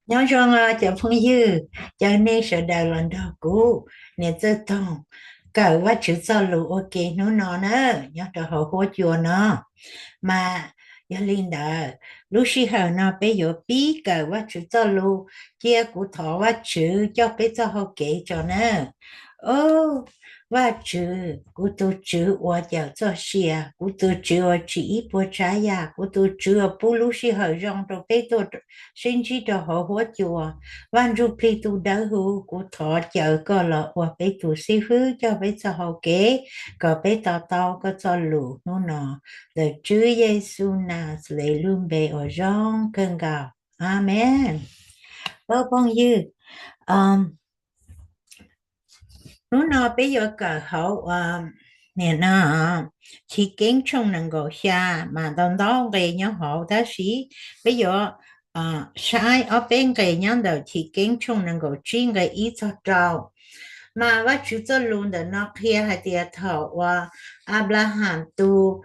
Nyob zoo os cov phooj ywg, caw nej sawv daws los nrog kuv niam Txawj Toog kawm Vajtswv txoj lus ua ke hnub no na, nyob rau hauv huab cua no. Mas yog li ntawd, lub sij hawm no peb yuav pib kawm Vajtswv txoj lus, cia kuv thov Vajtswv coj peb txoj hau kev tso na. Au, Vajtswv, kuv tus Tswv uas cawm txoj sia, kuv tus Tswv uas tsim ib puas tsav yam, kuv tus Tswv uas pub lub sij hawm zoo rau peb tuaj sib ntsib rau hauv huab cua. Vaj Ntsujplig tus dawb huv, kuv thov caw koj los ua peb tus xib hwb coj peb txoj hau kev, kom peb to taub koj txoj lus hnub no. Ntawm Tswv Yexus Nazares lub npe uas zoo kawg nkaus. Amees. Au phooj ywg, hnub no peb yuav kawm hauv, nim no, Chiv Keeb tshooj nees nkaum xya, mas ntau ntau nqe nyob hauv, tab sis peb yuav saib ob peb nqe nyob ntawm Chiv Keeb tshooj nees nkaum tsib nqe ib txog rau. Mas Vajtswv txoj lus ntawm no qhia hais tias thaum uas Anplahas tus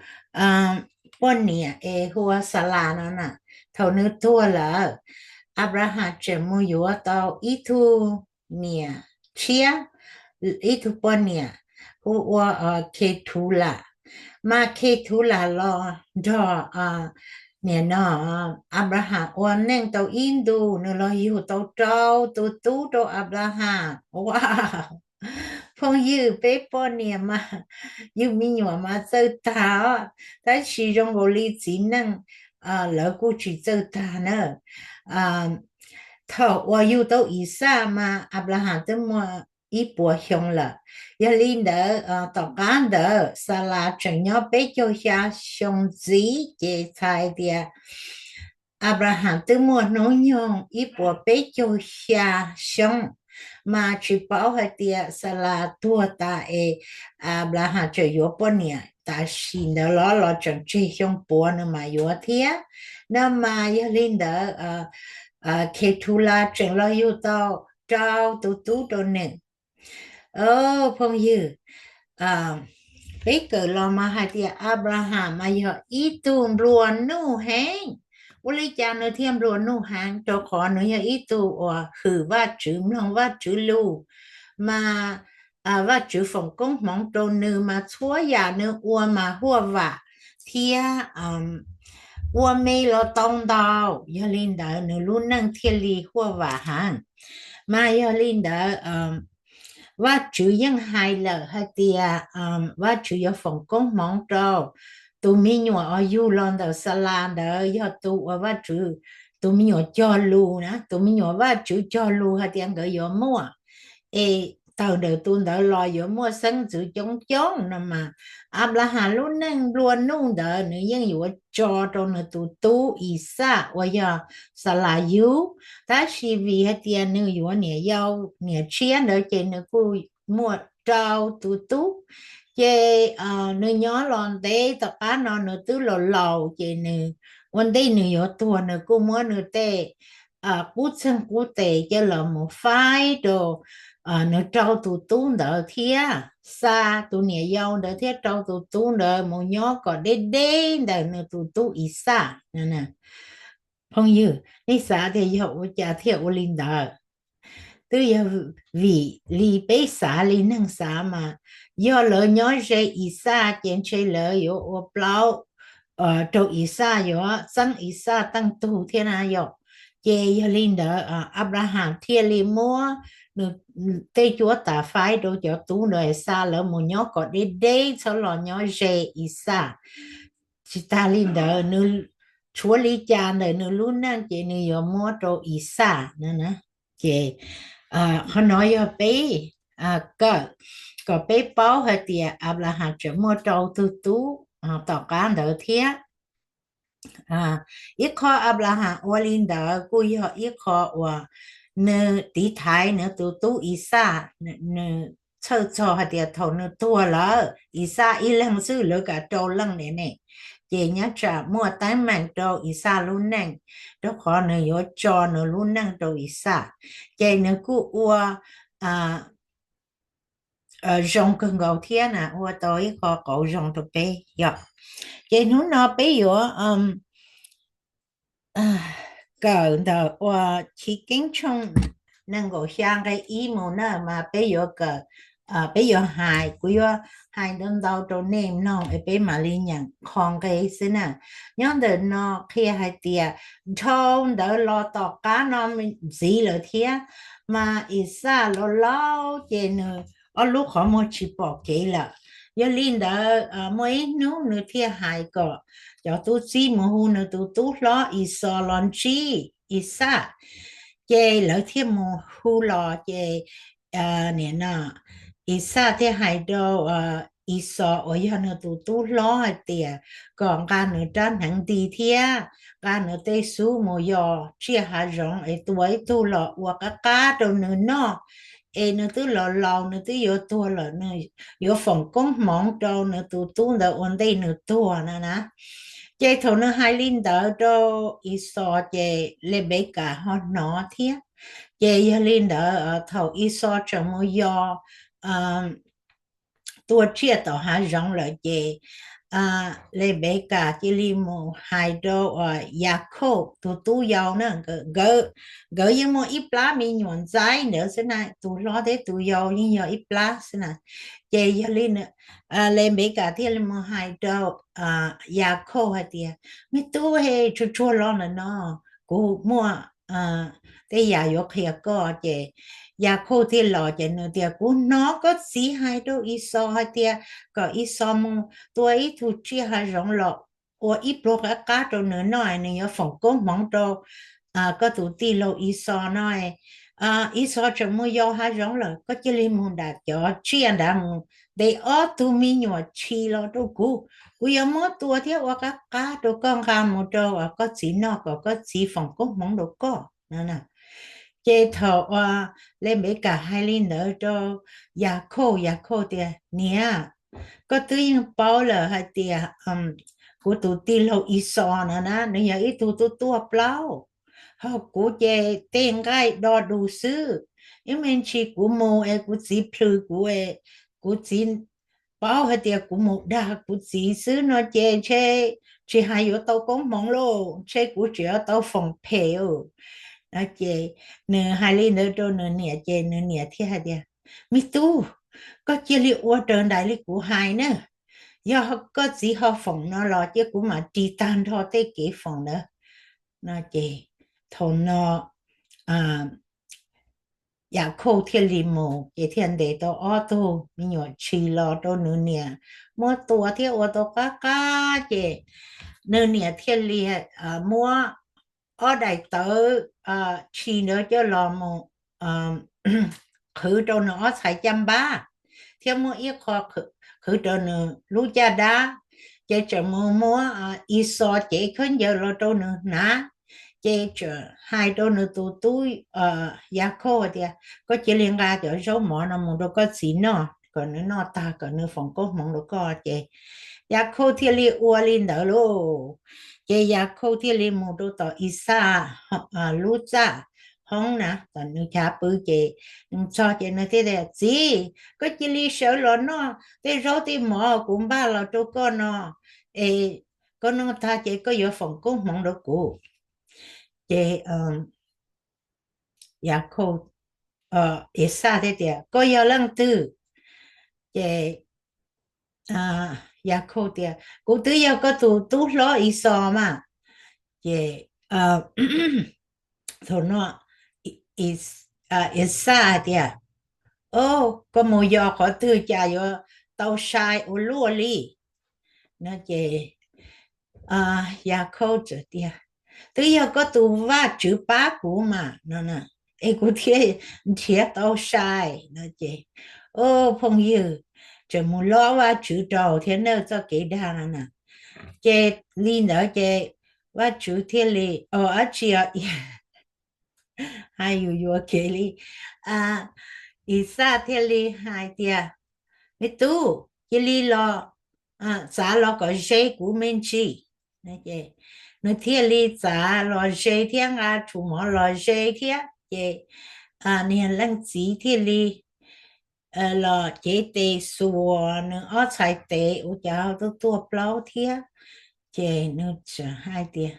poj niam es hu ua Xalas no na, thaum nws tuag lawm, Anplahas tseem mus yuav tau ib tug niam tshiab, ib tug poj niam hu ua Khethulas. Mas Khethulas los nrog, nim no, Anplahas ua neej tau ib ntus, nws los yug tau rau tus tub rau Anplahas. Ua, phooj ywg, peb poj niam mas yug me nyuam mas txawj tag os, tab sis zoo nkaus li txiv neej lawv kuj tsis txawj tag na. Thaum uas yug tau Ixaj mas Anplahas twb muaj ib puas xyoo lawm. Yog li ntawd, tom qab ntawd Xalas tseem nyob peb caug xya xyoo ntxiv, ces txhais tias Anplahas twb muaj hnub nyoog ib puas peb caug xya xyoo, mas tsis paub hais tias Xalas tuag tas es Anplahas tseem yuav poj niam tam sim ntawd los los tseem tseg xyoo puav nws mam yuav thiab. No mas yog li ntawd, Khethulas tseem los yug tau rau tus tub rau nws. Phooj ywg, peb kawm los mas hais tias Anplahas mas yog ib tug nplua nuj heev. Ua li cas nws thiaj nplua nuj heev? Rau qhov nws yog ib tug uas hwm Vajtswv, mloog Vajtswv lus, mas Vajtswv foom koob hmoov rau nws mas txhua yam nws ua mas huaj vam thiab ua me los tau ntau. Yog li ntawd nws lub neej thiaj li huaj vam heev. Mas yog li ntawd, Vajtswv yeej hais lawm hais tias Vajtswv yuav foom koob hmoov rau tus me nyuam uas yug los ntawm Xalas ntawd yog tus uas Vajtswv, tus me nyuam cog lus na, tus me nyuam Vajtswv cog lus hais tias nkawd yuav muaj, es tawm ntawm tus ntawd los yuav muaj xeeb ntxwv coob coob no mas, Anplahas lub neej nplua nuj ntawd nws yeej yuav tso rau nws tus tub Ixaj uas yog Xalas yug, tab sis vim hais tias nws yuav niam yau niam tshiab ntawd ces nws kuj muaj rau tus tub. Ces nws nyob los ntev tom qab no nws twb laus laus, ces nws ua ntej nws yuav tuag nws kuj muab nws tej qub txeeg qub tes coj los mus faib rau nws rau tus tub ntawd thiab xa tus niam yau ntawd thiab rau tus tub ntawd mus nyob kom deb deb ntawm nws tus tub Ixaj. Phooj ywg, nej xav tias yog ua cas thiaj ua li ntawd? Twb yog vim li peb xav li neeg xav mas, yog lawv nyob ze Ixaj ces ntshe lawv yuav ua plaub rau Ixaj, yuav txeeb Ixaj teej tug thiab na yom. Ces yog li ntawd Anplahas thiaj li muab nws tej cuab tas faib rau cov tub ntawd xa lawv mus nyob kom deb deb, txhob los nyob ze Ixaj. Tsis tas li ntawd, nws tshuav li cas ntawm nws lub neej ces nws yuav muab rau Ixaj no. Ces qhov no yog peb kawm kom peb paub hais tias Anplahas tseem muaj rau tug tub tom qab ntawd thiab. Ib qho Anplahas ua li ntawd kuj yog ib qho uas nws tiv thaiv nws tus tub Ixaj, nws txhawj txog hais tias thaum nws tuag lawm Ixaj ib leeg xwb lawv kam rau leej ne ne, ces nyob tsam muaj teeb meem rau Ixaj lub neej, rau qhov nws yuav tso nws lub neej rau Ixaj. Ces nws kuj ua zoo kawg nkaus thiab na, ua tau ib qho qauv zoo rau peb yom. Ces hnub no peb yuav, kawm ntawm uas Chiv Keeb tshooj nees nkaum xya nqe ib mus na mas peb yuav kawm, peb yuav hais, kuv yuav hais ntau ntau rau nej mloog es peb mam li nyeem qho nqe xwb na. Nyob ntawm no qhia hais tias dhau ntawd los tom qab no ntxiv lawm thiab, mas Ixaj los laus ces nws ob lub qhov muag tsis pom kev lawm. Yog li ntawd muaj ib hnub nws thiaj hais kom cov tub txib mus hu nws tus tub hlob Ixos los ntsib Ixaj. Ces lawv thiaj mus hu los ces nim no Ixaj thiaj hais rau Ixos uas yog nws tus tub hlob hais tias kom nqa nws rab hneev nti thiab nqa nws tej xub mus yos tsiaj hav zoov es tua ib tug los ua qab qab rau nws noj, es nws twb los laus nws twb yuav tuag lawm, nws yuav foom koob hmoov rau nws tus tub ntawd ua ntej nws tuag no na. Ces thaum nws hais li ntawd rau Ixos ces Lenpekas ho hnov thiab. Ces yog li ntawd thaum Ixos tseem mus yos tua tsiaj tom hav zoov lawm ces Lenpekas cia li mus hais rau Yakhauj tus tub yau na, nkawd yeej muaj ib plab me nyuam ntxaib ntawd xwb na, tus hlob thiab tus yau yeej yog ib plab xwb na. Ces yog li Lenpekas thiaj li mus hais rau Yakhauj hais tias, me tub he, tsuag tsuag los ntawm no, kuv muaj tej yam yuav qhia koj. Ces Yakhauj thiaj los ces nws tias, kuv hnov koj txiv hais rau Ixos hais tias kom Ixos mus tua ib tug tsiaj hav zoov los ua ib pluag qab qab rau nws noj, nws yuav foom koob hmoov rau koj tus tij laug Ixos no. Ixos tseem mus yos hav zoov lawm, koj cia li mus nram cov tsiaj nrad mus ntes ob tug me nyuam tshis los rau kuv, kuv yuav muab tua thiab ua qab qab rau koj nqa mus rau koj txiv noj kom koj txiv foom koob hmoov rau koj no. Ces thaum uas Lenpekas hais li ntawd rau Yakhauj, Yakhauj tias, niam, koj twb yeej paub lawm hais tias kuv tus tij laug Ixos no na nws yog ib tug tub tuaj plaub, ho kuv ces tej nqaij do dus xwb. Ib me ntsis kuv mus es kuv txiv plhws kuv es kuv txiv paub hais tias kuv mus dag kuv txiv xwb no ces ntshe tsis hais yuav tau koob hmoov lauj, ntshe kuv tseem yuav tau foom phem. Ces nws hais li ntawd rau nws niam ces nws niam thiaj hais tias, me tub, koj cia li ua raws nraim li kuv hais na, yog koj txiv ho foom no los cia kuv mam ris tag nrho tej kev foom ntawd no. Ces thaum no Yakhauj thiaj li mus ces thiaj ntes tau ob tug me nyuam tshis los rau nws niam muab tua thiab ua tau qab qab ces nws niam thiaj li muab ob daim tawv tshis ntawd coj los mus qhwv rau nws ob txhais caj npab thiab muab ib qho qhwv rau nws lub caj dab, ces tseem mus muab Ixos cev khaub ncaws los rau nws hnav, ces tseem hais rau nws tus tub Yakhauj tias, koj cia li nqa cov zaub mov no mus rau koj txiv noj kom nws noj tag kom nws foom koob hmoov rau koj. Ces Yakhauj thiaj li ua li ntawd lauj. Ces Yakhauj thiaj li mus rau tom Ixaj lub txaj hoob na, tom nws chav pw ces nws txog ces nws thiaj tias, txiv, koj cia li sawv los noj tej zaub tej mov kuv npaj los rau koj no, es koj noj tag ces koj yuav foom koob hmoov rau kuv. Ces Yakhauj, Ixaj thiaj tias, koj yog leej twg? Ces Yakhauj tias, kuv twb yog koj tus tub hlob Ixos mas. Ces thaum no Ixaj hais tias, o, koj mus yos qhov twg cas yuav tau sai ua luaj li no. Ces Yakhauj txawm tias, twb yog koj tus Vajtswv pab kuv mas no, es kuv thiaj nrhiav tau sai no. Ces o, phooj ywg, tseem mus lob Vajtswv rau thiab nawj, txoj kev dag no na. Ces li ntawd ces Vajtswv thiaj li, o, dab tsi os, hais yus yuam kev li. Ixaj thiaj li hais tias, me tub, cia li los, txav los kom ze kuv me ntsis. Nws thiaj li txav los ze thiab nqa tshuaj mov los ze thiab ces niag leej txiv thiaj li los cev tes xuas nws ob txhais tes ua cas ho tuaj tuaj plaub thiab. Ces nws txawm hais tias,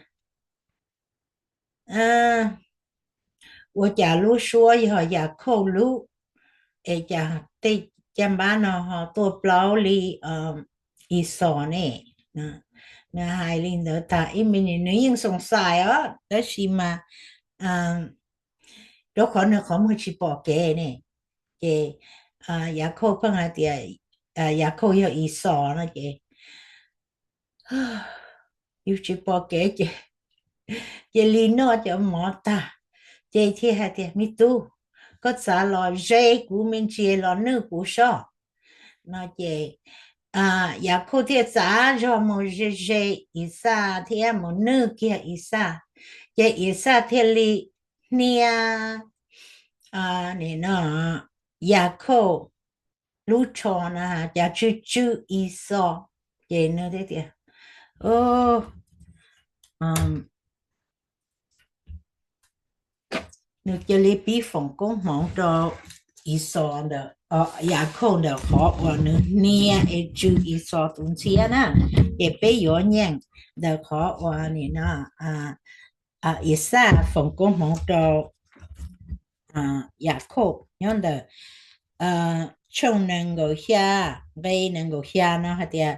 ua cas lub suab yog Yakhauj lub, es cas tej caj npab no ho tuaj plaub li Ixos ne? Nws hais li ntawd tas ib me ntsis nws yeej xoom xais os, tab sis mas rau qhov nws qhov muag tsis pom kev ne. Ces Yakhauj pheej hais tias Yakhauj yog Ixos no ces yus tsis pom kev ces cia li noj cov mov tag, ces thiaj hais tias, me tub, koj txav los ze kuv me ntsis los nwj kuv soj no ces Yakhauj thiaj txav zog mus ze ze Ixaj thiab mus nwj kiag Ixaj, ces Ixaj thiaj li hnia no Yakhauj lub tsho no cas tsw tsw Ixos, ces nws thiaj tias nws cia li pib foom koob hmoov rau Ixos ntawm, Yakhauj ntawm qhov uas nws hnia es tsw Ixos tus ntxhiab na. Ces peb yuav nyeem ntawm qhov uas nim no Ixaj foom koob hmoov rau Yakhauj nyob ntawm tshooj nees nkaum xya, nqe nees nkaum xya no hais tias,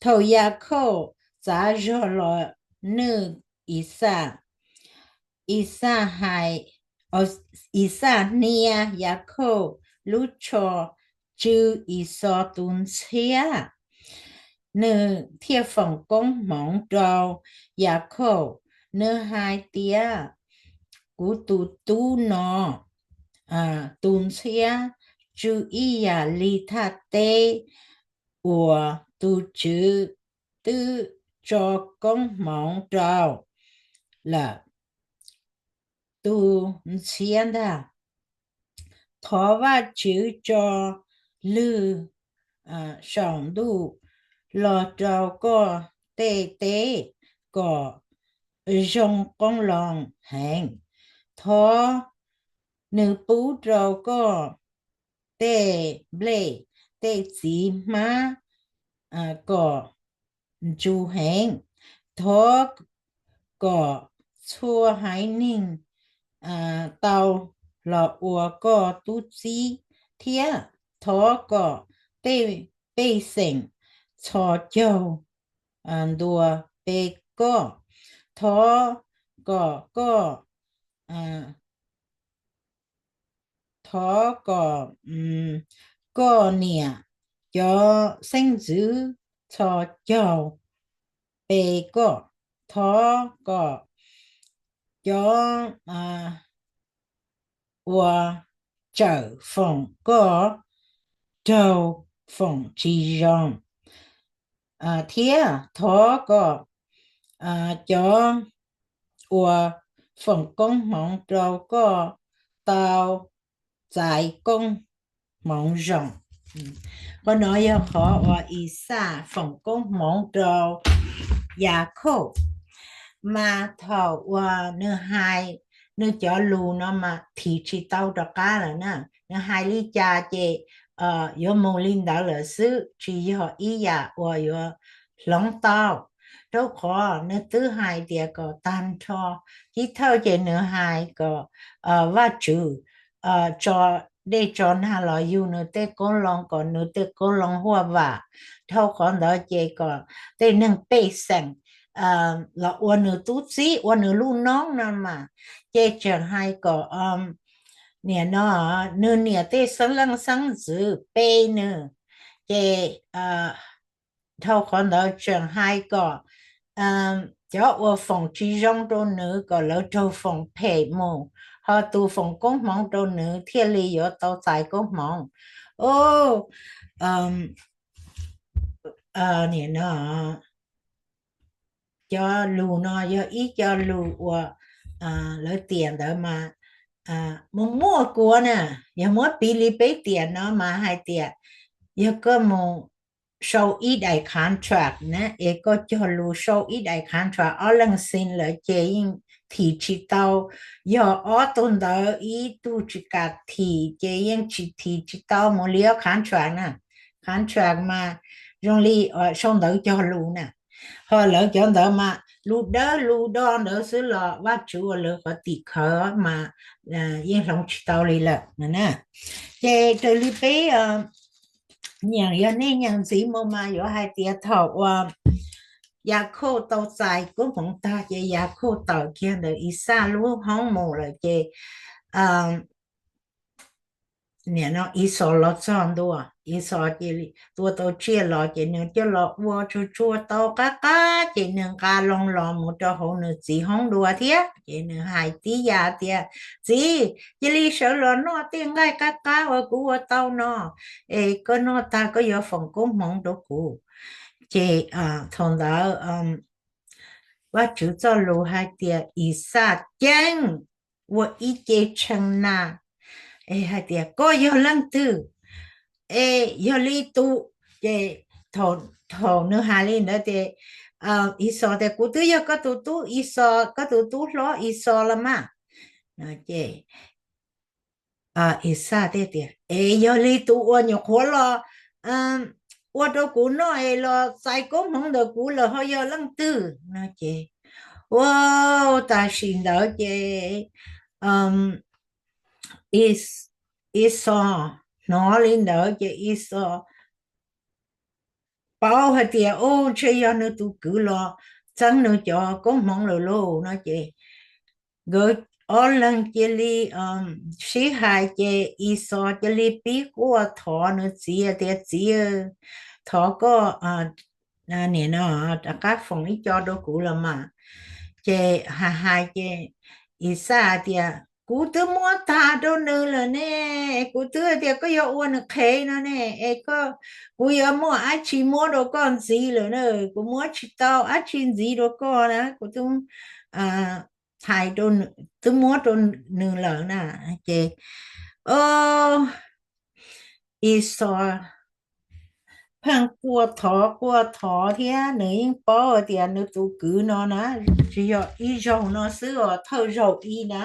thaum Yakhauj txav zog los nwj Ixaj, Ixaj hais, Ixaj hnia Yakhauj lub tsho tsw Ixos tus ntxhiab. Nws thiaj foom koob hmoov rau Yakhauj, nws hais tias, kuv tus tub no tus ntxhiab tsw ib yam li thaj teb uas tus Tswv twb tso koob hmoov rau lawm. Tus ntxhiab ntag, thov Vajtswv tso lwg saum ntuj los rau koj tej teb kom zoo qoob loo heev. Thov nws pub rau koj tej nplej tej txiv hmab kom ntsu heev. Thov kom txhua haiv neeg tau los ua koj tub txib, thiab thov kom tej pej xeem txhos caug ntuas pe koj. Thov kom koj, thov kom koj niam cov xeeb ntxwv txhos caug pe koj. Thov kom cov uas tsawm foom koj raug foom tsis zoo, thiab thov kom cov uas foom koob hmoov rau koj tau txais koob hmoov zoo. Qhov no yog qhov uas Ixaj foom koob hmoov rau Yakhauj, mas thaum uas nws hais, nws cov lus no mas thim tsis tau rov qab lawm na. Nws hais li cas ces yuav mus li ntawd lawm xwb, tsis yog ib yam uas yuav hloov tau, rau qhov nws twb hais tias kom tag nrho, chiv thawj ces nws hais kom Vajtswv tso dej tso nag los yug nws tej qoob loo kom nws tej qoob loo huaj vam, dhau qhov ntawd ces kom tej neeg pej xeem los ua nws tub txib ua nws lub noob no mas. Ces tseem hais kom nim no nws niam tej xeeb leej xeeb ntxwv pe nws, ces dhau qhov ntawd tseem hais kom cov uas foom tsis zoo rau nws kom lawv raug foom phem mus, ho tus foom koob hmoov rau nws thiaj li yuav tau txais koob hmoov. Nim no cov lus no yog ib co lus uas lawv tiam ntawd mas mus muaj kuas na, yog muab piv li peb tiam no mas hais tias yog koj mus sau ib daim contract na, es koj cog lus sau ib daim contract ob leeg xi lawm ces yeej thim tsis tau. Yog ob tug ntawd ib tug tsis kam thim ces yeej tsis thim tsis tau mus li ob contract na. Contract mas zoo li sau ntawv cog lus na. Ho lawv cov ntawd mas lus dawb lus do ntawd xwb los Vajtswv ua lawv qhov tim khawv mas yeej hloov tsis tau li lawm na. Ces raws li peb nyeem, yog nej nyeem ntxiv mus mas yuav hais tias thaum uas Yakhauj tau txais koob hmoov tag ces Yakhauj tawm kiag ntawm Ixaj lub hoob mus lawm ces Ixos los txog ntua, Ixos ces tua tau tsiaj los ces nws coj los ua tsuag tsuag tau qab qab ces nws nqa loo los mus rau hauv nws txiv hoob dua thiab ces nws hais tib yam tias, Txiv, cia li sawv los noj tej nqaij qab qab uas kuv ua tau no, es koj noj tag koj yuav foom koob hmoov rau kuv. Ces thaum ntawd Vajtswv txoj lus hais tias Ixaj ceeb ua ib ce tshee na, es hais tias, Koj yog leej twg? Es yog li tus, ces thaum nws hais li ntawd ces Ixos tias, Kuv twb yog koj tus tub Ixos, koj tus tub hlob Ixos los mas. Ces Ixaj thiaj tias, Es yog li tus uas nyuam qhuav los ua rau kuv noj es los txais koob hmoov ntawm kuv lawm ho yog leej twg? No ces, ua, tam sim ntawd ces Ixos hnov li ntawd ces Ixos paub hais tias, Ub, ntshe yog nws tus kwv los txeeb nws cov koob hmoov lawm lauj. No ces nkawd ob leeg cia li sib hais ces Ixos cia li pib quaj thov nws txiv tias, Txiv, thov koj nim no rov qab foom ib co rau kuv los mas. Ces hais hais ces Ixaj tias, Kuv twb muab tag rau nws lawm ne, kuv twb tias koj yuav ua nws qhev no ne, es koj, kuv yuav muaj dab tsi muab rau koj ntxiv lawm na, kuv muab tsis tau dab tsi ntxiv rau koj na, kuv twb hais, twb muab rau nws lawm na. Ces Ixos pheej quaj thov quaj thov thiab nws yeej paub tias nws tus kwv no na tsis yog ib zaug no xwb os, thawj zaug ib na,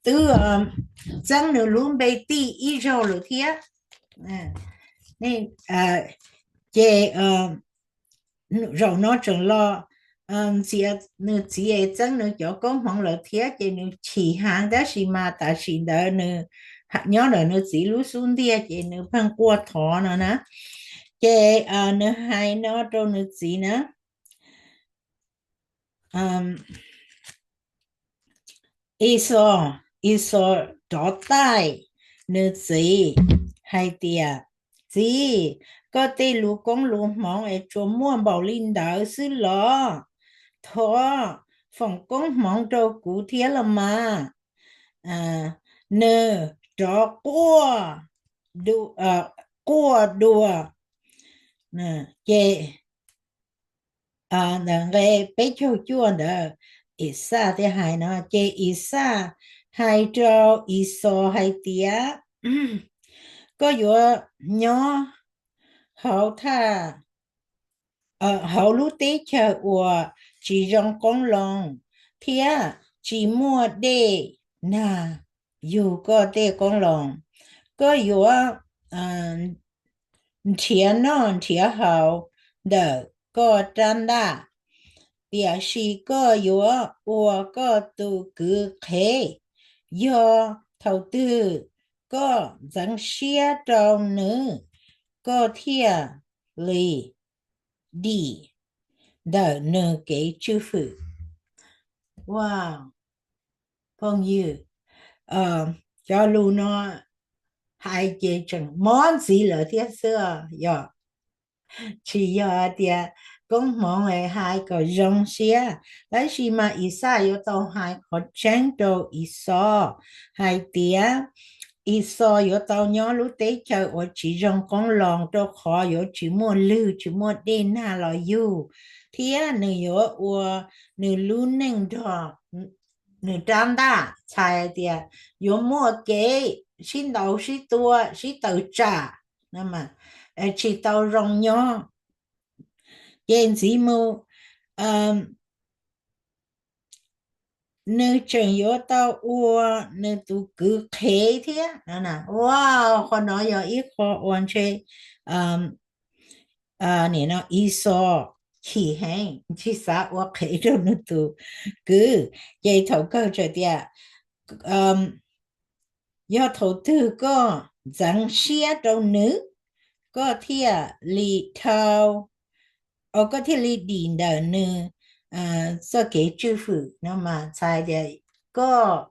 twb txeeb nws lub npe tij ib zaug lawm thiab. Ces zaum no tseem los ntxias nws txiv es txeeb nws cov koob hmoov lawm thiab ces nws chim heev, tab sis mas tam sim ntawd nws nyob ntawm nws txiv lub xub ntiag ces nws pheej quaj thov no na. Ces nws hais no rau nws txiv na, Ixos, Ixos rov taij nws txiv hais tias, Txiv, koj tej lus koob lus hmoov es tsuas muaj npaum li ntawd xwb los? Thov foom koob hmoov rau kuv thiab los mas. Nws rov quaj, quaj dua. Ces ntawm nqe peb caug cuaj ntawd, Ixaj thiaj hais no, ces Ixaj hais rau Ixos hais tias, Koj yuav nyob hauv thaj, hauv lub teb chaws uas tsis zoo qoob loo thiab tsis muaj dej nag yug koj tej qoob loo. Koj yuav nrhiav noj nrhiav haus ntawm koj rab ntaj, tiam sis koj yuav ua koj tus kwv qhev. Yog thaum twg koj ntxeev siab rau nws, koj thiaj li dim ntawm nws kev tswj hwm. Ua, phooj ywg, cov lus no hais ces tseem mob ntxiv lawm thiab xwb, yog tsis yog hais tias koob hmoov hais kom zoo siab, tab sis mas Ixaj yuav tau hais qhov tseeb rau Ixos hais tias Ixos yuav tau nyob lub teb chaws uas tsis zoo qoob loo, rau qhov yuav tsis muaj lwg, tsis muaj dej nag los yug, thiab nws yuav ua nws lub neej nrog nws rab ntaj, txhais tias yuav muaj kev sib ntaus sib tua sib tawm tsam, tsis tau zoo nyob. Ces ntxiv mus nws tseem yuav tau ua nws tus kwv qhev thiab. Ua, qhov no yog ib qho uas ntshe Ixos chim heev, tsis xav ua qhev rau nws tus kwv. Ces thaum kawg txawm tias, yog thaum twg koj ntxeev siab rau nws, koj thiaj li dhau, koj thiaj li dim ntawm nws txoj kev tswj hwm no mas txhais tias koj,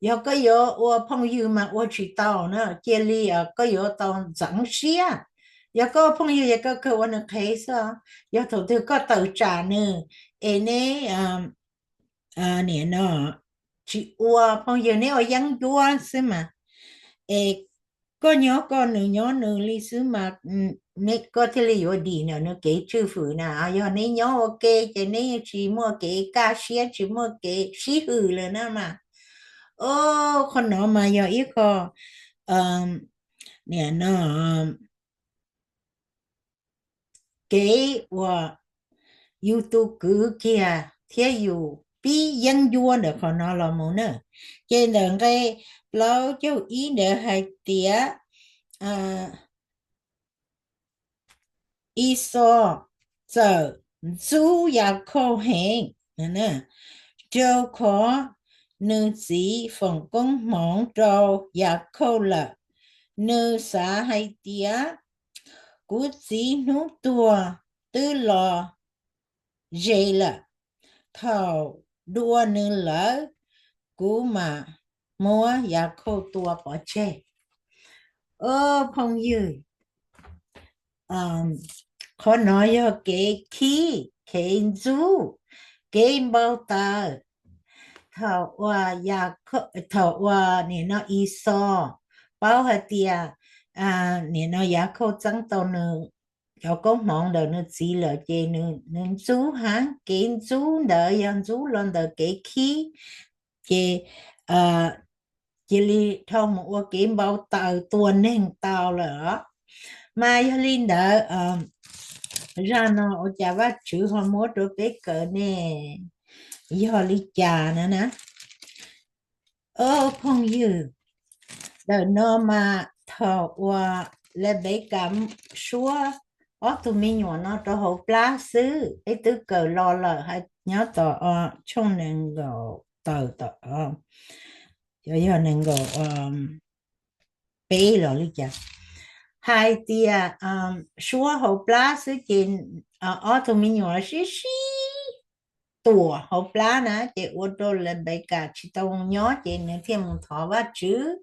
yog koj yuav ua phooj ywg mas ua tsis tau na, cia li koj yuav tau ntxeev siab. Yog koj ua phooj ywg ces koj kawg ua nws qhev xwb. Yog thaum twg koj tawm tsam nws es neb nim no tsis ua phooj ywg, neb ua yeeb ncuab xwb mas, es koj nyob koj nws nyob nws li xwb mas, koj thiaj li yuav dim ntawm nws kev tswj hwm na. Yog neb nyob ua ke ces neb yeej tsis muaj kev kaj siab, tsis muaj kev sib hwm lawm na mas. Qhov no mas yog ib qho nim no kev uas yus tus kwv kiag thiab yus pib yeeb ncuab ntawm qhov no los mus na. Ces ntawm nqe plaub caug ib ntawd hais tias Exaus txawm ntxub Yakhauj heev, rau qhov nws txiv foom koob hmoov rau Yakhauj lawm. Nws xav hais tias, kuv txiv hnub tuag twb los ze lawm, thaum dua nws lawm, kuv mam muab Yakhauj tua pov tseg. Phooj ywg, qhov no yog kev khib, kev ntxub, kev npau taws. Thaum uas, thaum uas nim no Exaus paub hais tias nim no Yakhauj txeeb tau nws cov koob hmoov ntawm nws txiv lawm ces nws ntxub heev. Kev ntxub ntawd yog ntxub los ntawm kev khib, ces cia li dhau mus ua kev npau taws tua neeg tau lawm os. Mas yog li ntawd, zaj no ua cas Vajtswv ho muab rau peb kawm ne? Yog li cas na na? Phooj ywg, ntawm no mas thaum uas Lenpekas suab ob tug me nyuam no rau hauv plab xwb, peb twb kawm los lawm nyob tom tshooj nees nkaum tawm tom, yog nees nkaum peb los li cas, hais tias suab hauv plab xwb ces ob tug me nyuam sib sib tuam hauv plab na, ces ua rau Lenpekas tsis tau nyob ces nws thiaj mus thov Vajtswv.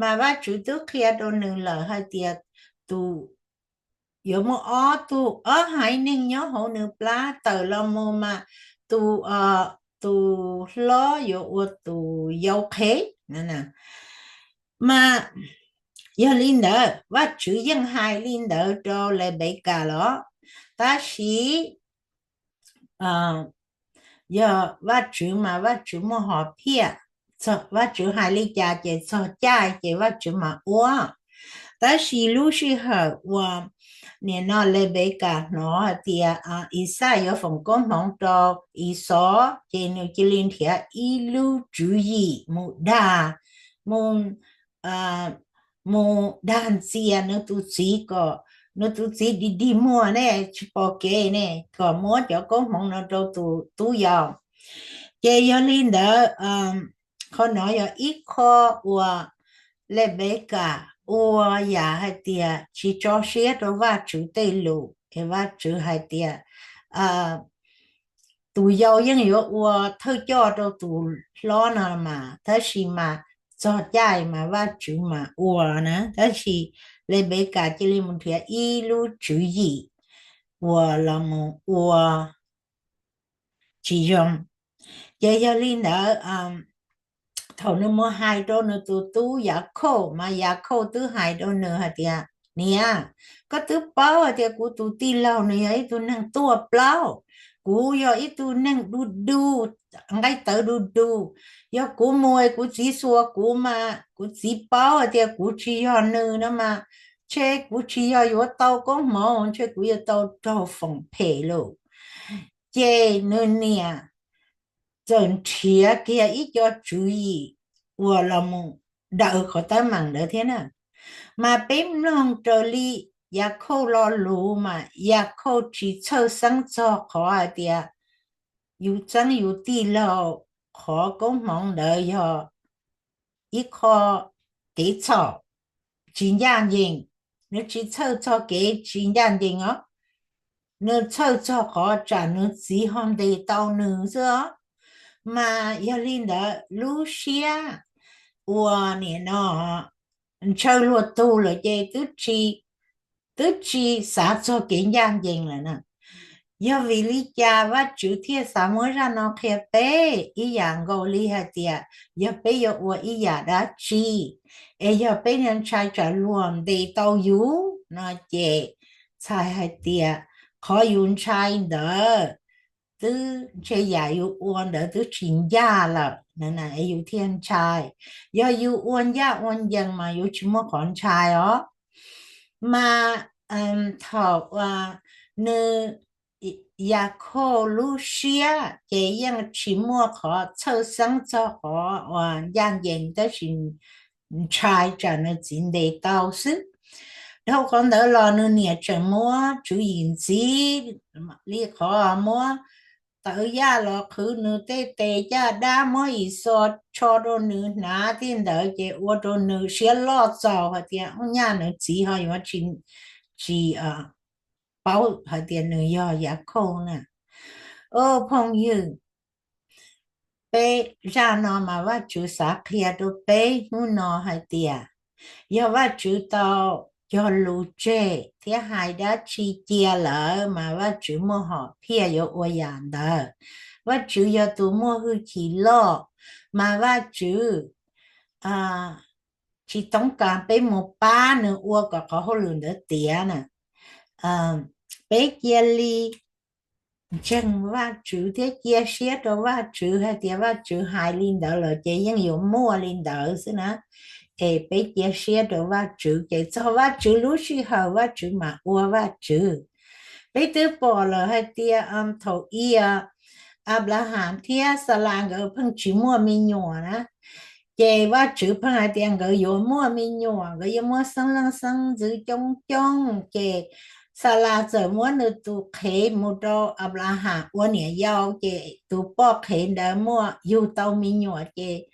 Mas Vajtswv twb qhia rau nws lawm hais tias tus, yuav muaj ob tug, ob haiv neeg nyob hauv nws plab, tawm los mus mas tus, tus hlob yuav ua tus yau qhev. Mas yog li ntawd Vajtswv yeej hais li ntawd rau Lenpekas los, tab sis yog Vajtswv mas Vajtswv muaj hom phiaj, Vajtswv hais li cas ces txog caij ces Vajtswv mam ua. Tab sis lub sij hawm uas nim no Lenpekas hnov hais tias Ixaj yuav foom koob hmoov rau Ixos ces nws cia li nrhiav ib lub tswv yim mus dag, mus mus dag ntxias nws tus txiv kom nws tus txiv dig dig muag ne, tsis pom kev ne, kom muab cov koob hmoov no rau tus tub yau. Ces yog li ntawd, qhov no yog ib qho uas Lenpekas ua yam hais tias tsis tso siab rau Vajtswv tej lus, es Vajtswv hais tias tus yau yeej yuav ua thawj coj rau tus hlob no mas, tab sis mas txog caij mas Vajtswv mas ua na, tab sis Lenpekas cia li mus nrhiav ib lub tswv yim uas los mus ua tsis zoo. Ces yog li ntawd, thaum nws mus hais rau nws tus tub Yakhauj mas Yakhauj twb hais rau nws hais tias, niam, koj twb paub hais tias kuv tus tij laug nws yog ib tug neeg tuaj plaub, kuv yog ib tug neeg du du, nqaij tawv du du. Yog kuv mus es kuv txiv xuas kuv mas kuv txiv paub hais tias kuv tsis yog nws no mas, ntshe kuv tsis yog yuav tau koob hmoov, ntshe kuv yuav tau raug foom phem lawm. Ces nws niam txawm nrhiav kiag ib co tswv yim uas los mus daws qhov teeb meem ntawd thiab na. Mas peb mloog raws li Yakhauj lo lus mas Yakhauj tsis txhawj xeeb txog qhov hais tias yus txeeb yus tij laug qhov koob hmoov ntawd yog ib qho kev txhaum tsis ncaj ncees. Nws tsis txhawj txog kev tsis ncaj ncees os, nws txhawj txog qhov tsam nws txiv ho ntes tau nws xwb os. Mas yog li ntawd lub siab uas nim no ntshaw luag tug lawm ces twb tsis, twb tsis xav txog kev ncaj ncees lawm na. Yog vim li cas Vajtswv thiaj xav muab zaj no qhia peb? Ib yam nkaus li hais tias yog peb yuav ua ib yam dab tsi es yog peb ntshai tsam luag ntes tau yus no ces txhais hais tias qhov yus ntshai ntawd twb ntshe yam yus ua ntawd twb tsis ncaj lawm, yus thiaj ntshai. Yog yus ua ncaj ua ncees mas yus tsis muaj qhov ntshai os. Mas thaum uas nws, Yakhauj lub siab ces yeej tsis muaj qhov txhawj xeeb txog qhov uas ncaj ncees, tab sis ntshai tsam nws txiv ntes tau xwb. Dhau qhov ntawd los nws niam tseem muab tswv yim ntxiv li qhov muab tawv yaj los qhwv nws tej tes caj dab, muab Ixos tsho rau nws hnav tej ntawd ces ua rau nws siab loj txaus hais tias ub nyaj nws txiv ho yuav tsis paub hais tias nws yog Yakhauj na. Au phooj ywg, peb zaj no mas Vajtswv xav qhia rau peb hnub no hais tias yog Vajtswv tau cog lus tseg thiab hais dab tsi cia lawm mas Vajtswv muaj hom phiaj yuav ua yam ntawd. Vajtswv yog tus muaj hwj chim loj, mas Vajtswv tsis toob kas peb mus pab nws ua kom qhov hauj lwm ntawd tiav na. Peb cia li ntseeg Vajtswv thiab cia siab rau Vajtswv hais tias Vajtswv hais li ntawd lawm ces yeej yuav muaj li ntawd xwb na. Es peb cia siab rau Vajtswv ces txog Vajtswv lub sij hawm Vajtswv mam ua Vajtswv. Peb twb pom lawm hais tias thaum ub Anplaham thiab Xalas nkawd pheej tsis muaj me nyuam na, ces Vajtswv pheej hais tias nkawd yuav muaj me nyuam, nkawd yuav muaj xeeb leej xeeb ntxwv coob coob. Ces Xalas txawm muab nws tus qhev mus rau Anplaham ua niam yau, ces tus poj qhev ntawd muaj yug tau me nyuam ces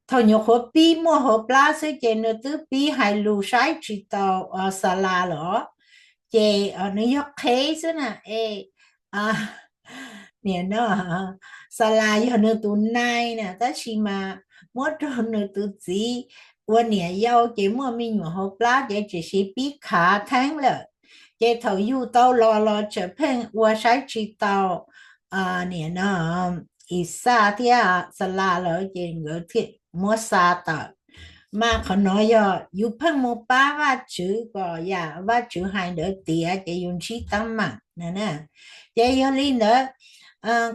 thaum nyuam qhuav pib muaj hauv plab xwb ces nws twb pib hais lus saib tsis taus Xalas lawm. Ces nws yog qhev xwb na es nim no Xalas yog nws tus nai na, tab sis mas muab rau nws tus txiv ua niam yau ces muaj me nyuam hauv plab ces tsis siv pib khav theeb lawm. Ces thaum yug tau los los tseem pheej ua saib tsis taus nim no Ixaj thiab Xalas lawm ces nkawd thiaj muab xa tawm. Mas qhov no yog yus pheej mus pab Vajtswv kom yam Vajtswv hais ntawd tiav ces yus ntsib teeb meem na. Ces yog li ntawd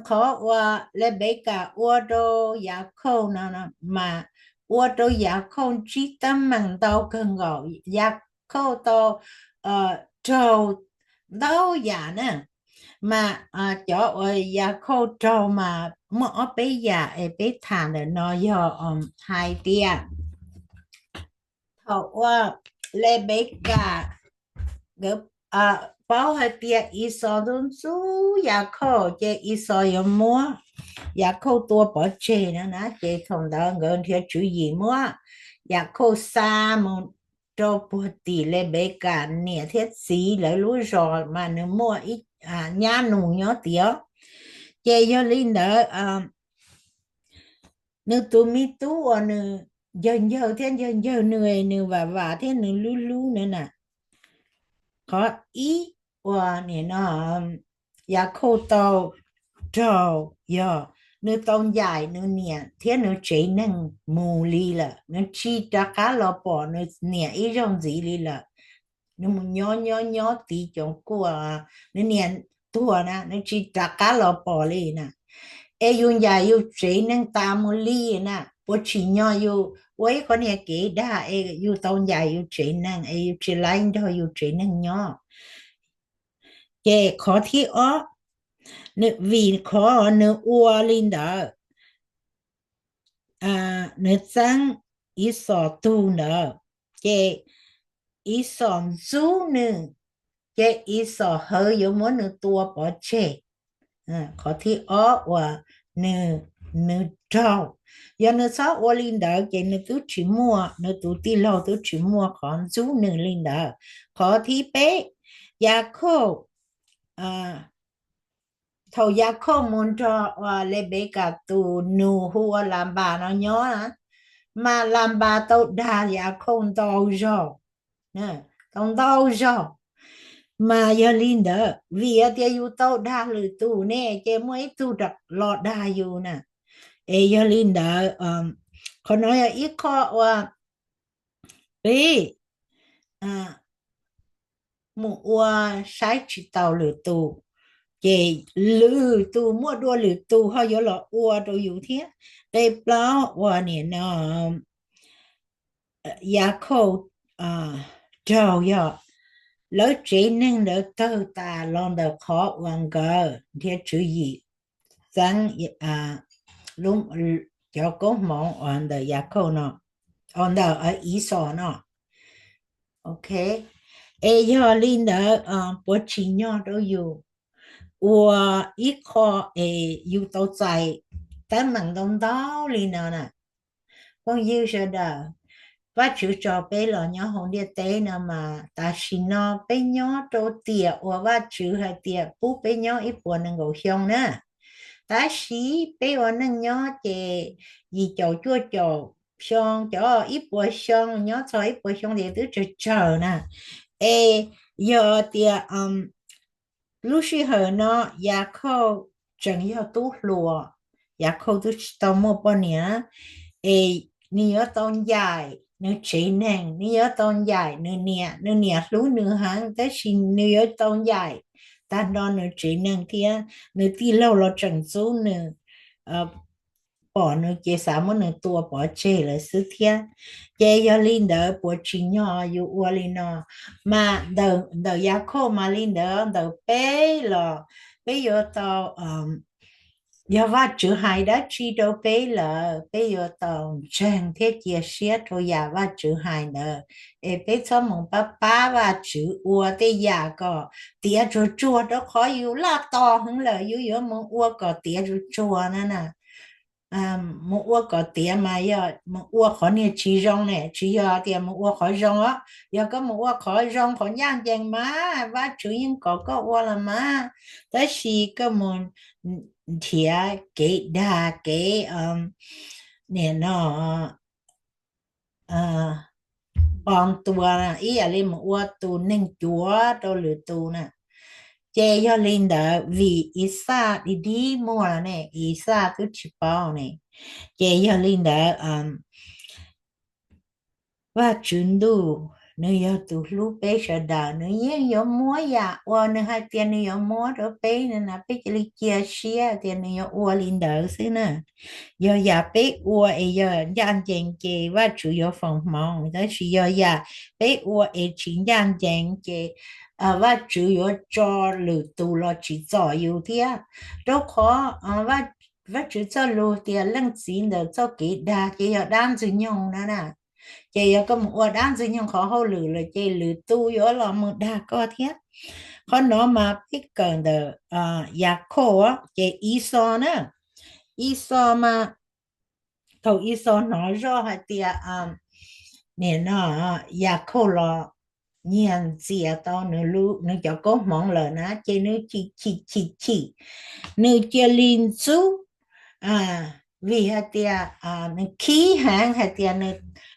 qhov uas Lenpekas ua rau Yakhauj no mas ua rau Yakhauj ntsib teeb meem ntau kawg nkaus. Yakhauj tau raug ntau yam na, mas cov uas Yakhauj raug mas muaj ob peb yam es peb tham ntawm no yog hais tias thaum uas Lenpekas nkawd paub hais tias Ixos ntxub ntxub Yakhauj ces Ixos yuav muab Yakhauj tua pov tseg no na, ces thaum ntawd nkawd nrhiav tswv yim muab Yakhauj xa mus rau puag tim Lenpekas niam thiab txiv lawv lub zos mas nws muaj ib nyab nus nyob tiav. Ces yog li ntawd nws tus me tub uas nws ncaws ncaws thiab ncaws ncaws nws, nws vam vam thiab nws hlub hlub nws na. Qhov ib uas nim no Yakhauj tau raug yog nws tau ncaim nws niam thiab nws tsev neeg mus li lawm, nws tsis rov qab los pom nws niam ib zaug ntxiv li lawm. Nws mus nyob nyob nyob tid cov kuaj, nws niam tuag na, nws tsis rov qab los pom li na. Es yus ncaim yus tsev neeg tas mus li na, puas tsim nyog yus ua ib qhov niag kev dag es yus tau ncaim yus tsev neeg es yus tsis laib nrog yus tsev neeg nyob? Ces qhov thib ob, nws vim qhov nws ua li ntawd, nws txeeb Ixos tug ntawd, ces Ixos ntxub nws, ces Ixos hawv yuav muab nws tua pov tseg. Qhov thib ob uas nws, nws raug, yog nws txhob ua li ntawd ces nws twb tsis muaj, nws tus tij laug twb tsis muaj qhov ntxub nws li ntawd. Qhov thib peb, Yakhauj, thaum Yakhauj mus nrog uas Lenpekas tus nus hu ua Lanpas no nyob, mas Lanpas tau dag Yakhauj ntau zaug, tau ntau zaug. Mas yog li ntawd, vim tias yus tau dag lwm tus ne, ces muaj ib tug los dag yus na. Es yog li ntawd, qhov no yog ib qho uas peb mus ua saib tsis taus lwm tus, ces lwm tus muaj dua lwm tus ho yuav los ua rau yus thiab. Qe plaub uas nim no Yakhauj raug yog lawv tsev neeg ntawd tawg tas los ntawm qhov uas nkawd nrhiav tswv yim txeeb cov koob hmoov uas ntawm Yakhauj no, ntawm Ixos no. Ok, es yog li ntawd puas tsim nyog rau yus ua ib qho es yus tau txais teeb meem ntau ntau li no na? Phooj ywg sawv daws, Vajtswv tso peb los nyob hauv ntiaj teb no mas tam sim no peb nyob rau tiam uas Vajtswv hais tias pub peb nyob ib puas nees nkaum xyoo na. Tab sis peb ua neej nyob ces yim caum cuaj caum xyoo, cov ib puas xyoo, nyob txog ib puas xyoo ces twb tsawg tsawg na. Es yog tias lub sij hawm no Yakhauj tseem yog tub hluas, Yakhauj twb tsis tau muaj poj niam, es nws yuav tau ncaim nws tsev neeg, nws yuav tau ncaim nws niam, nws niam hlub nws heev tab sis nws yuav tau ncaim tag nrho nws tsev neeg thiab. Nws tij laug los tseem ntxub nws, pom nws ces xav muab nws tua pov tseg lawm xwb thiab. Ces yog li ntawd puas tsim nyog yus ua li no? Mas ntawm Yakhauj mas li ntawd, ntawm peb los peb yuav tau, yog Vajtswv hais dab tsi rau peb lawm peb yuav tau ntseeg thiab cia siab rau yam Vajtswv hais ntawd. Es peb txhob mus pab pab Vajtswv ua tej yam kom tiav tsuag tsuag, rau qhov yus laj tos heev lawm yus yuav mus ua kom tiav tsuag tsuag na na. Mus ua kom tiav mas yog mus ua qhov niag tsis zoo ne, tsis yog tias mus ua qhov zoo os. Yog koj mus ua qhov zoo qhov ncaj ncees mas Vajtswv yeej kom koj ua los mas. Tab sis koj mus nrhiav kev dag kev, nim no pos tua, ib yam li mus ua tus neeg cuav rau lwm tus na. Ces yog li ntawd vim Ixaj dig dig muag ne, Ixaj twb tsis paub ne. Ces yog li ntawd Vajtswv ntuj, nws yog tus hlub peb sawv daws, nws yeej yuav muab yam uas nws hais tias nws yuav muab rau peb na, peb cia li cia siab tias nws yuav ua li ntawd xwb na. Yog yam peb ua es yog ncaj ncees ces Vajtswv yuav foom hmoov, tab sis yog yam peb ua es tsis ncaj ncees ces Vajtswv yuav tso lwm tus los tsim txom yus thiab. Rau qhov Vajtswv txoj lus tias leej txiv ntawm txoj kev dag ces yog dab ntxwg nyoog na na. Ces yog koj mus ua dab ntxwg nyoog qhov hauj lwm lawm ces lwm tus yuav los mus dag koj thiab. Qhov no mas peb kawm ntawm Yakhauj, ces Ixos na, Ixos mas thaum Ixos hnov zoj hais tias nim no Yakhauj los nyiag ntxias tau nws cov koob hmoov lawm na ces nws chim chim chim chim, nws cia li ntxub, vim hais tias nws khib heev hais tias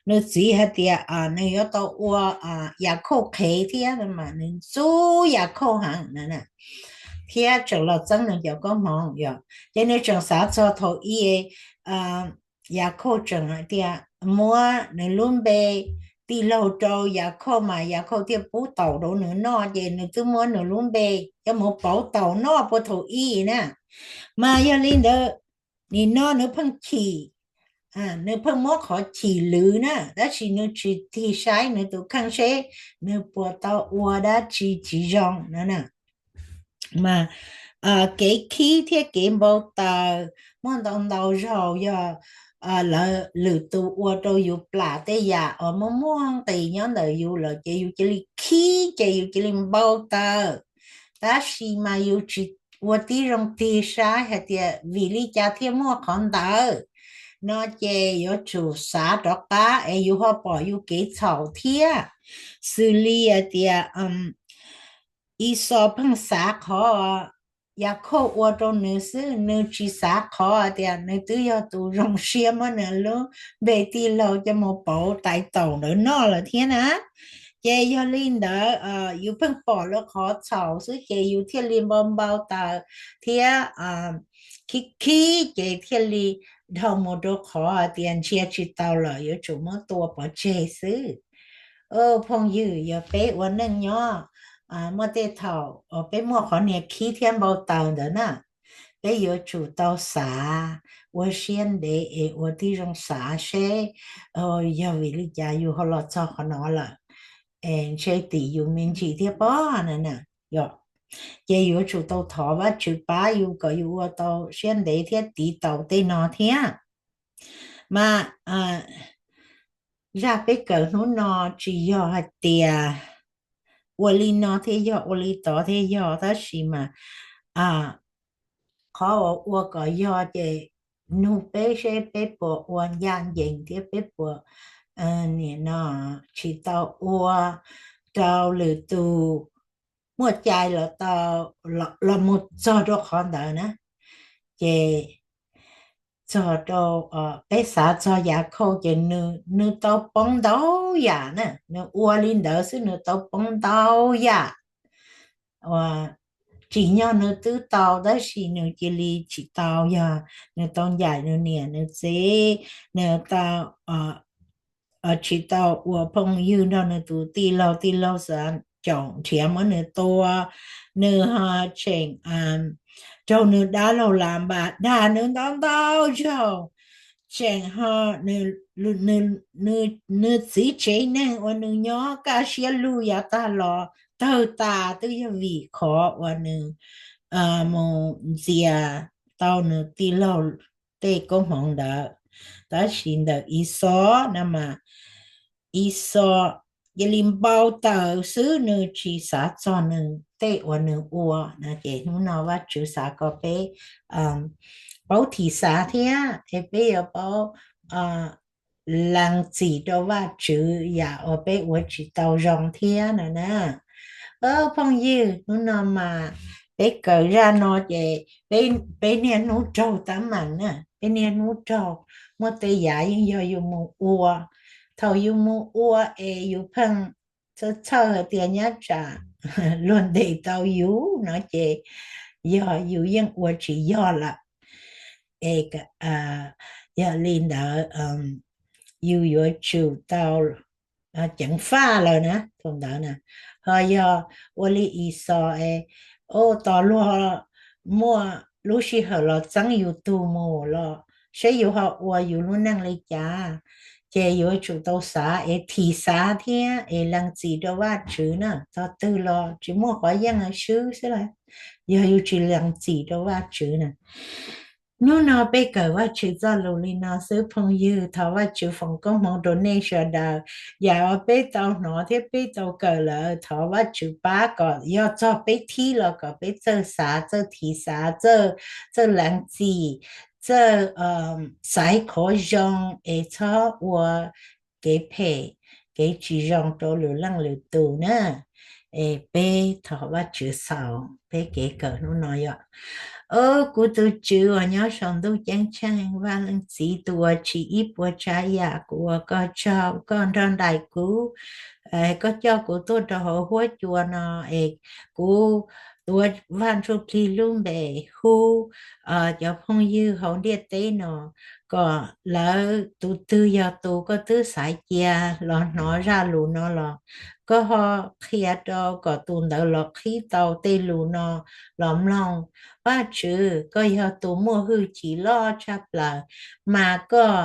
nws txiv hais tias nws yuav tau ua Yakhauj qhev thiab mas nws ntxub Yakhauj heev na, thiab tseem los txeeb nws cov koob hmoov yom. Ces nws tseem xav txog thaum ub Yakhauj tseem hais tias muab nws lub npe tij laug rau Yakhauj mas Yakhauj thiaj pub taum rau nws noj ces nws twb muab nws lub npe coj mus pauv taum noj puag thaum ub na. Mas yog li ntawd nim no nws pheej chim, nws pheej muab qhov chim lwv na, tab sis nws tsis tig saib nws tus kheej seb nws puas tau ua dab tsi tsis zoo no na. Mas kev khib thiab kev npau taws muaj ntau ntau zaus, yog lawv lwm tus ua rau yus plam tej yam uas muaj muaj nqis nyob ntawm yus lawm ces yus cia li khib ces yus cia li npau taws. Tab sis mas yus tsis ua tib zoo tig saib hais tias vim li cas thiaj muaj qhov ntawd no ces yuav tsum xav rov qab es yus ho pom yus kev txhaum thiab. Xws li hais tias Ixos pheej xav qhov Yakhauj ua rau nws xwb, nws tsis xav qhov tias nws twb yog tus zoo siab muab nws lub npe tij laug coj mus pauv tais taum ntawd noj lawm thiab na. Ces yog li ntawd yus pheej pom lawv qhov txhaum xwb ces yus thiaj li npau npau taws thiab khib khib ces thiaj li dhau mus rau qhov hais tias ntsia tsis tau lawm yuav tsum muab tua pov tseg xwb. Phooj ywg, yog peb ua neej nyob muaj tej thaum peb muaj qhov niag khib thiab npau taws ntawd na, peb yuav tsum tau xav ua siab ntev es ua tib zoo xav seb yog vim li cas yus ho los txog qhov no lawm, ntshe tim yus me ntsis thiab pob na. Ces yuav tsum tau thov Vajtswv pab yus kom yus ua tau siab ntev thiab tiv taus tej no thiab. Mas zaj peb kawm hnub no tsis yog hais tias ua li no thiaj yog, ua li tod thiaj yog, tab sis mas qhov uas ua kom yog ces nug peb seb peb puas ua ncaj ncees thiab peb puas nim no tsis tau ua rau lwm tus muaj cai los tau los mus txog rau qhov ntawd na. Ces txog rau peb xav txog Yakhauj ces nws tau poob ntau yam na, nws ua li ntawd xwb nws tau poob ntau yam. Tsim nyog nws twb tau tab sis nws cia li tsis tau, yog nws tau ncaim nws niam nws txiv, nws tau tsis tau ua phooj ywg nrog nws tus tij laug, tij laug xav caum nrhiav muab nws tua, nws ho tseem raug nws dab laug Las Npas dag nws ntau ntau zaug, tseem ho nws txiv tsev neeg uas nws nyob kaj siab lug yav tag los tawg tas twb yog vim qhov uas nws mus ntxias tau nws tij laug tej koob hmoov ntawd. Tab sis ntawm Ixos no mas Ixos cia li npau taws xwb, nws tsis xav txog nws tej uas nws ua no ces hnub no Vajtswv xav kom peb paub thim xav thiab es peb yuav paub lees txim rau Vajtswv yam uas peb ua tsis tau zoo thiab no na. Phooj ywg, hnub no mas peb kawm zaj no ces peb niaj hnub raug tab meeg na, peb niaj hnub raug, muaj tej yam yeej yog yus mus ua. Thaum yus mus ua es yus pheej txhawj txhawj hais tias nyab tsam luag ntes tau yus no ces yog yus yeej ua tsis yog lawm. Es yog li ntawd yus yuav tsum tau ceev faj lawm na thaum ntawd na. Ho yog ua li Ixos es, o, tos luag muaj lub sij hawm los txeeb yus tug mus los seb yus ho ua yus lub neej li cas, ces yuav tsum tau xav es thim xav thiab es lees txim rau Vajtswv na. Tog twg los tsis muaj qhov yeej swb xwb las, yog yus tsis lees txim rau Vajtswv na. Hnub no peb kawm Vajtswv txoj lus li no xwb phooj ywg, thov Vajtswv foom koob hmoov rau nej sawv daws. Yam uas peb tau hnov thiab peb tau kawm lawm, thov Vajtswv pab kom yog txog peb thib los kom peb txawj xav, txawj thim xav, txawj lees txim, txawj xaiv qhov zoo es txhob ua kev phem, kev tsis zoo rau lwm leej lwm tus na. Es peb thov Vajtswv xaus peb kev kawm hnub no yom. O, kuv tus Tswv uas nyob saum ntuj ceeb tsheej, Vaj Leej Txiv tus uas tsim ib puas tsav yam, kuv ua koj tsaug koj nrog nraim kuv, koj coj kuv tuaj rau hauv huab cua no es kuv tuav Vaj Ntsujplig lub npe hu cov phooj ywg hauv ntiaj teb no kom lawv tus twg yog tus koj twb xaiv cia los hnov zaj lus no los koj ho qhia rau kom tus ntawd los qhib tau tej lus no los mloog. Vajtswv, koj yog tus muaj hwj chim loj tshaj plaws, mas koj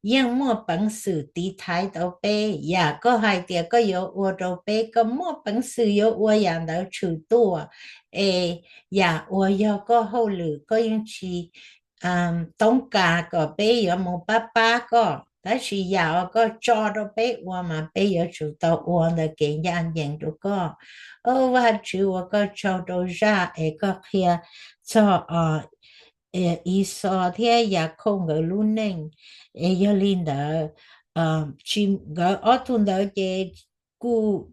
yeej muaj peev xwm tiv thaiv tau peb. Yam koj hais tias koj yuav ua rau peb, koj muaj peev xwm yuav ua yam ntawd tshwm tuaj. Es yam uas yog koj hauj lwm koj yeej tsis toob kas kom peb yuav mus pab pab koj, tab sis yam uas koj tso rau peb ua mas peb yuav tsum tau ua ntawm kev ncaj ncees rau koj. Vaj Tswv, ua koj tsaug rau zaj es koj qhia txog Ixos thiab Yakhauj nkawd lub neej. Es yog li ntawd, nkawd ob tug ntawd ces kuj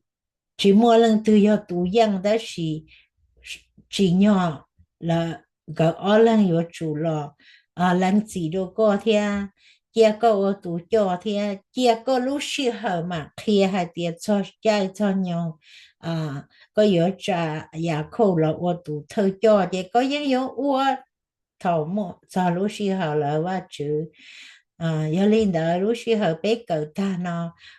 tsis muaj leej twg yog tus yeej, tab sis tsim nyog lawv, nkawd ob leeg yuav tsum los lees txim rau koj thiab cia koj ua tus coj thiab cia koj lub sij hawm mam qhia hais tias txog caij txog nyoog koj yuav tsa Yakhauj los ua tus thawj coj, ces koj yeej yuav ua thaum muaj txog lub sij hawm lawm, Vaj Tswv. Yog li ntawd lub sij hawm peb kawm tag no,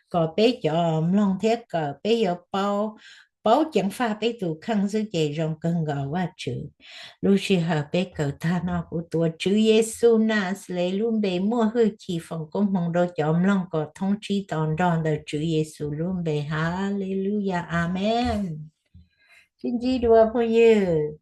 kom peb cov mloog thiab kawm peb yuav paub, paub ceev faj peb tus kheej xwb ces zoo kawg nkaus, Vaj Tswv. Lub sij hawm peb kawm tag no kuv tuav Tswv Yexus Naxales lub npe muaj hwj chim foom koob hmoov rau cov mloog kom thoob tsib to nrog ntawm Tswv Yexus lub npe. Haleluyas, amees. Sib ntsib dua phooj ywg.